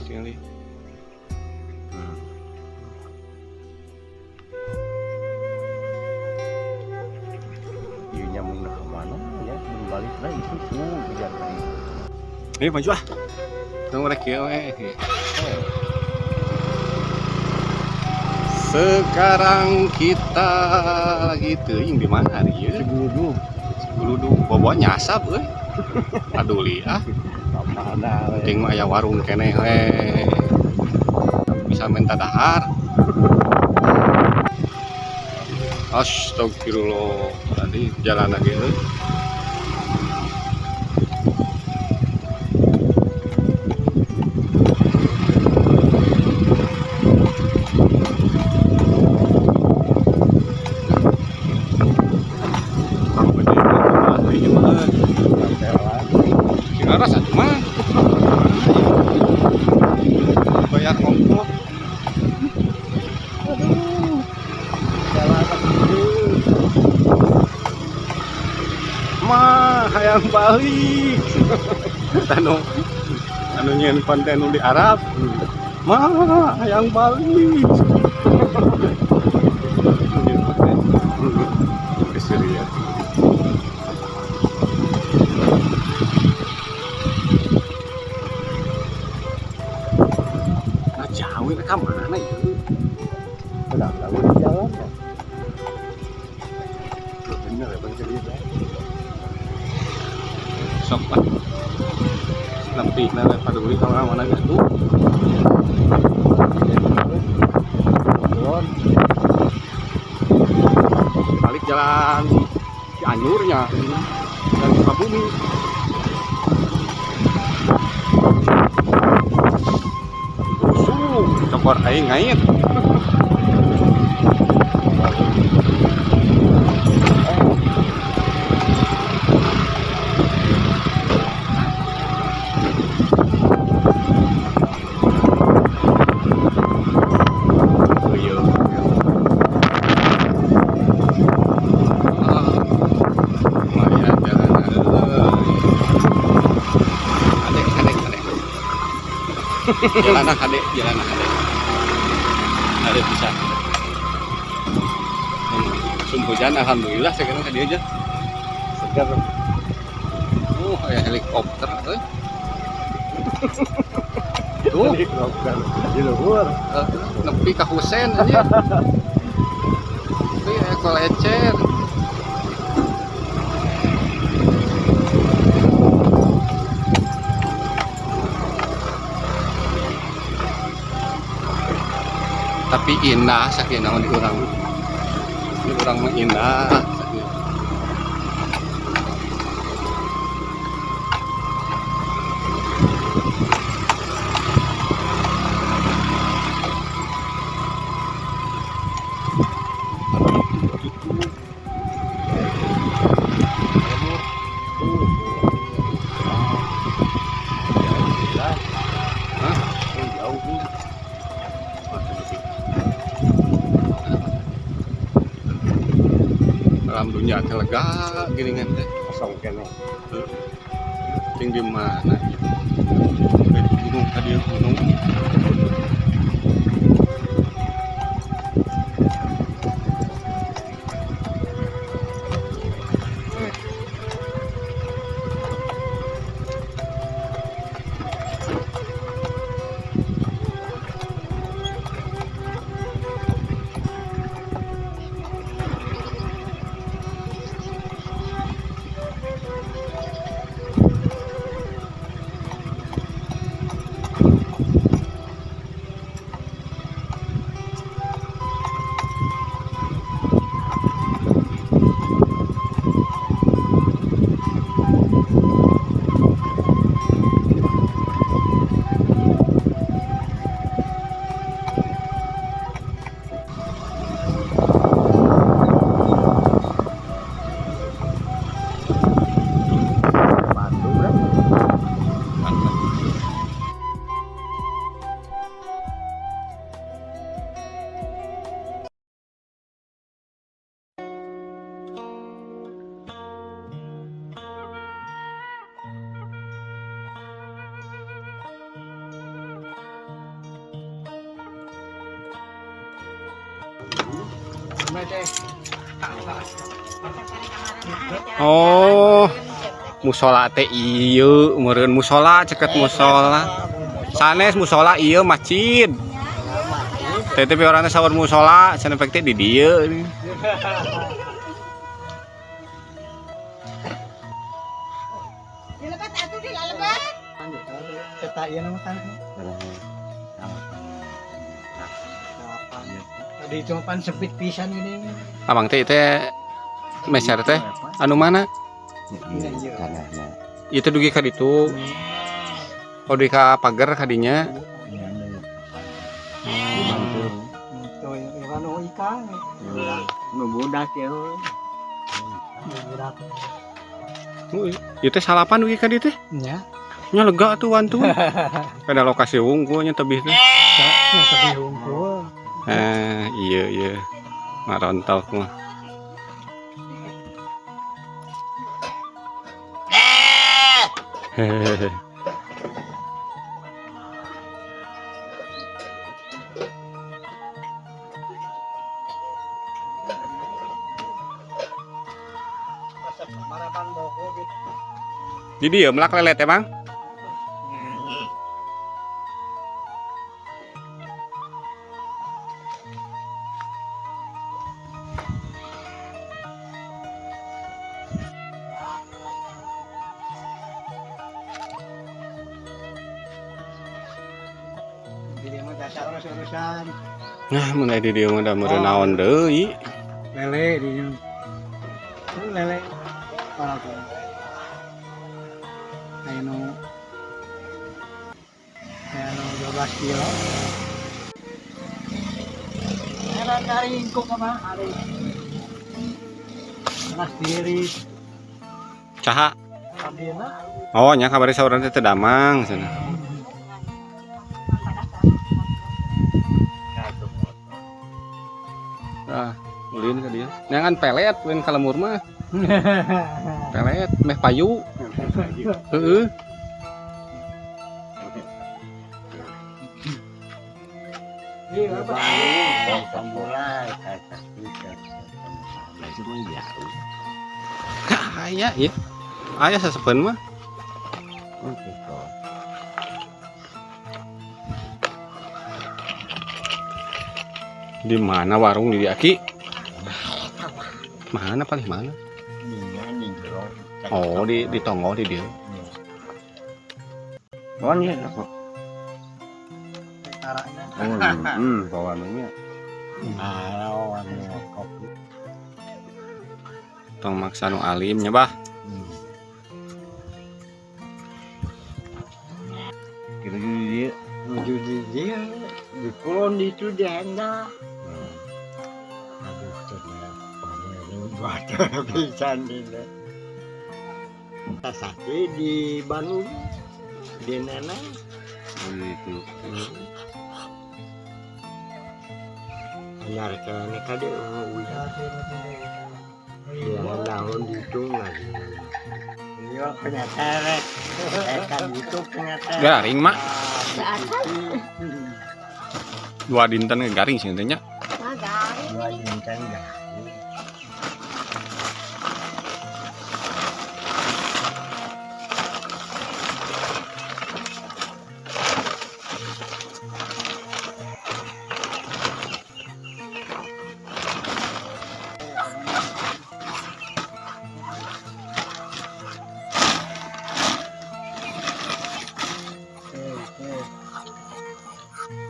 Tinggali. Ieu nyambung ka mana ya? Mun balik lah itu kejar tadi. Ayo maju ah. Tunggu rek kieu we. Sekarang kita lagi teuing di mana hari ieu? Ciguludug. Ciguludug. Bobo nyasab euy. Aduli ah. Mana we. Penting mah aya warung keneh we. Bisa minta dahar. Astagfirullah. Tadi jalan lagi euy. Bayar ongkos. Aduh. Jalan Mah hayang balik. Anu anu nyieun konten nu di Arab. Mah hayang balik. Nyieun konten ke Syria. Nah, jauh ka mana ieu? Udah tahu di jalan ya. Bener ya bang cerita. Sok lah. Nepi na paduli ka mana gitu. Balik jalan Cianjurnya dan Sukabumi. Busuk, cokor aing ngait. Jalan hade, jalan hade. Hade bisa. Musim hujan alhamdulillah sekarang tadi aja. Segar. Aya helikopter euy. Tuh, helikopter di luhur. Nepi ka Husen aja. Tapi aya kolecer. Tapi indah sakieu naon di urang. Di urang mah indah sakieu. Hah? Jauh nih. Alam dunia teh lega geuningan teh. Kosong keneh. Ting di mana ieu? Gunung tadi gunung. teh. Oh, musola teh ieu meureun musola ceket musola. Sanes musola ieu masjid. Teh teh urang teh saur musola cenah pek teh di dieu. Dilebat atuh dilebat. Cetak ieu nama kan. Tadi itu pan sempit pisan ini. Abang teh teh meser teh anu mana? Iya, tanahna. Ieu teh dugi ka ditu. Oh dugi ka pagar kadinya. Iya, Bantu. Tuh, yang anu ikan. Nu budak ya. Heuh. Budak. Ieu teh salapan dugi ka dieu teh. Ya. Nya lega tuh wantu. Pada lokasi wungkul nya tebih teh. Ya tapi hungkul. Eh, iya iya. Marontok mah. Hehehe. Marapan boko gitu. Jadi ya melak lelet emang. Jadi mah dasar urus-urusan. Nah, mun aya di dieu mah da meureun naon deui. Lele di itu lele orang tua. Aya nu aya nu 12 kilo. Era karingkuk apa hari. Mas diri Caha. abdina. Oh, nya kabari saurang teh teu damang cenah. Ah, ulin ka dieu. Neangan pelet ulin ka lemur mah. Pelet meh payu. Heeh. Iya, apa? Mulai kata kita. Masih mah jauh. Aya ieu. Aya sasepeun mah. Oh, gitu. Di mana warung di Aki? Mana paling mana? Iya, di jero. Oh, di tonggo di dieu. Bon ya aku. Taranya. Bawaannya. Ah, anu kopi. Tong maksa nu alim nya bah. Kira dia Menuju di dia, di kulon itu di hendak. Aduh, cenah pamer buat pisan dina. Sakit di Bandung di nenek. Oh, itu. Anyar kene kade uya. Ya naon ditung lagi. Iya, punya terek. Kan itu punya terek. Garing mak. Dua dinten ge garing sih nya. Nah, garing. Dua dinten dah.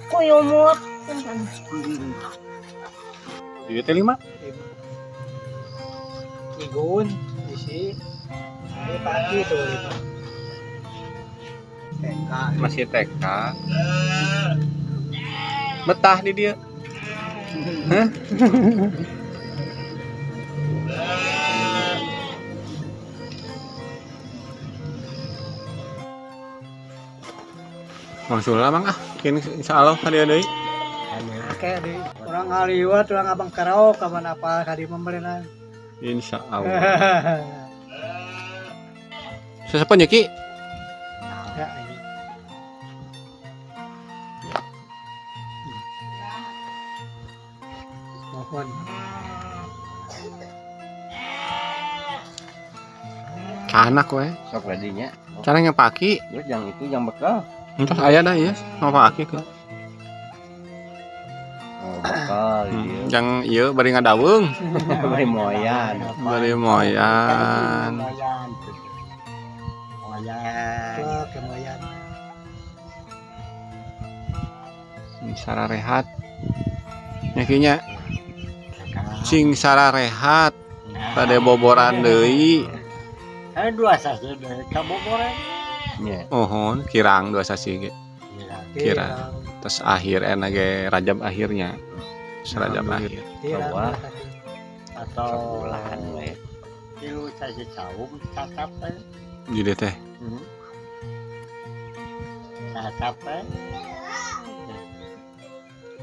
Kuyumut. Di dieu teh lima. Igun, isi. Ini pagi tuh itu. TK. Masih TK. Betah di dia. Hah? Langsung lah mang ah. Kini insya Allah ka dieu deui. Kayak di orang ngaliwat, orang abang karaoke, kapan apa kadi pemerintah. Insya Allah. Sesepan ya Ki? Ya, ini. Mohon. Canak we. Sok ready nya. Cara yang paki. Terus yang itu yang bekal. Entos aya dah ieu, mau paki ke. Oh, bekal ieu. Yang ieu bari ngadaweung, Bari moyan. Bari moyan. Moyan. Moyan. Wah, kemoyan. Sararehat. Nya kieu nya cing sararehat tade boboran deui. Eh, 2 sasi deui kaboboran. Nya. Mohon kirang 2 sasi ge. Iya. Kira. Terus akhir enak ge Rajab akhirnya. Terus Rajab akhir. Kirang Wah. 2 sasi. Atau Sabulan we. 3 sasi saum cacap we. Jadi teh Cacap we.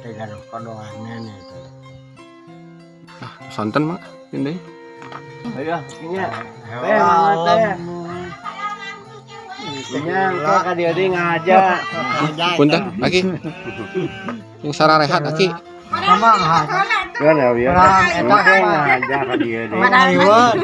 Dengan kodoannya nih. Sonten mah ini. Ayo, nya. Teh, mangga teh. Nya engke ka dieu deui ngaja. Punten, Aki. Yang sararehat, Aki. Sama ngaja. Kan ya, biar. Orang eta Engke mah. ngaja ka dieu deui. Orang ngaliwat.